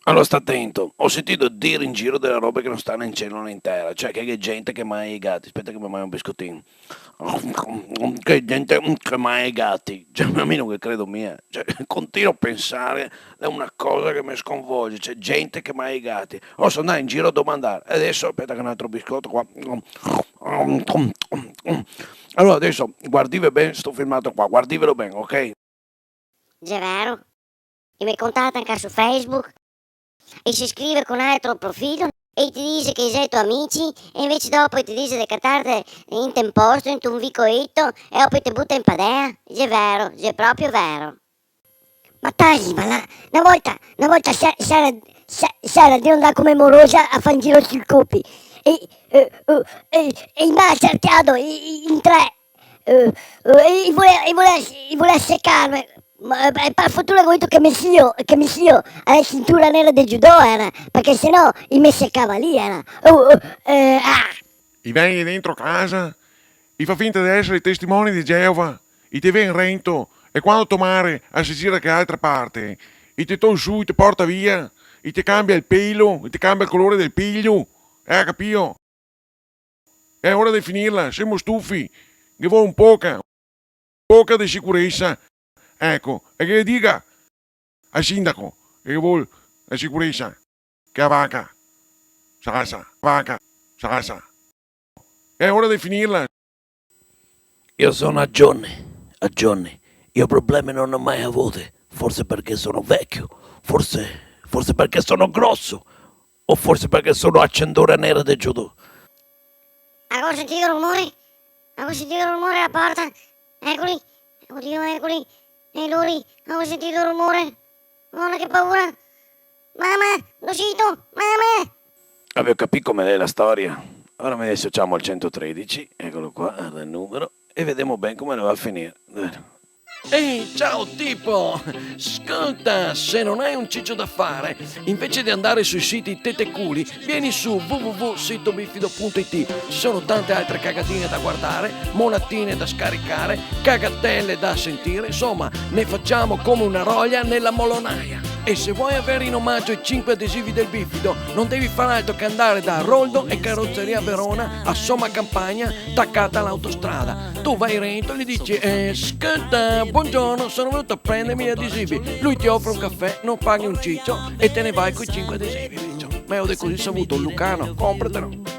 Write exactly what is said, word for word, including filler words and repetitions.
Alora sta atento, go sentìo dir in giro dele robe che no sta né in cielo né in tera, cioè che ghe xe gente che maia i gati, speta che me magno un biscotin. Che gente che maia i gati, cioè, ma mi no ghe credo mia, cioè, continuo a pensare, xe una cosa che me sconvolge, cioè, gente che maia i gati. Alora so ndà in giro a domandar, e deso, speta che un altro biscoto qua. Alora, deso, guardive ben sto filmato qua, guardivelo ben, ok? Xe vero? E me contata anca su Facebook? E se scrive co un altro profilo? E i te dixe che i xe to amici? E invese dopo i te dixe de catarte inte un posto, inte un vicoleto, e dopo i te buta in padea? Xe vero, xe proprio vero. Ma tasi, ma la, na volta, na volta se, se era, se, se era de ndar come morosa a far in giro sui copi. E, e, e, e i m'à acerteado i, i, in tre. Eh, eh, i volea, i volea, i volea secarme, ma, eh, par fortuna che go dito che me zio, che me zio ga la cintura nera de judo, era, parché se no i me secava lì, era. Oh, oh, eh, ah. I vien dentro casa, i fa finta de esare i testimoni de Geova, i te vien rento, e quando to mare a se gira che altra parte, i te tol su, i te porta via, i te cambia el pelo, i te cambia el colore del piglio, eh, capìo? Xe ora de finirla, semo stufi. Ghe vol un poca, un poca de sicuresa. Eco, e che diga al sindaco che ghe vol la sicuresa, che la vaca salsa, vaca salsa. Xe ora de finirla. Io sono a giorni, a giorni. Io problemi non ne ho mai avuti. Forse perché sono vecchio, forse, forse perché sono grosso, o forse perché sono a cintura nera de judo. Go sentìo rumori, go sentìo rumori a la porta. Ecoli, odio, ecoli. E lori, go sentìo rumori. Madona, che paura. Mama, go sentìo, mama. Aveo capì come xe la storia? Ora mi deso ciamo el centotredici, ecolo qua, varda el numero, e vedemo ben come la va a finir. Ehi, ciao tipo! Scolta, se non hai un ciccio da fare, invece di andare sui siti tete e culi, vieni su w w w sito bifido punto i t. Ci sono tante altre cagatine da guardare, monatine da scaricare, cagatelle da sentire, insomma, ne facciamo come una roia nella molonaia. E se vuoi avere in omaggio i cinque adesivi del Bifido, non devi far altro che andare da Aroldo e Carrozzeria Verona a Somma Campagna, taccata all'autostrada. Tu vai dentro e gli dici: "Eh, scolta, buongiorno, sono venuto a prendermi gli adesivi." Lui ti offre un caffè, non paghi un ciccio e te ne vai coi cinque adesivi, ficio. Mejo de cusì, savuto, Lucano, compratelo.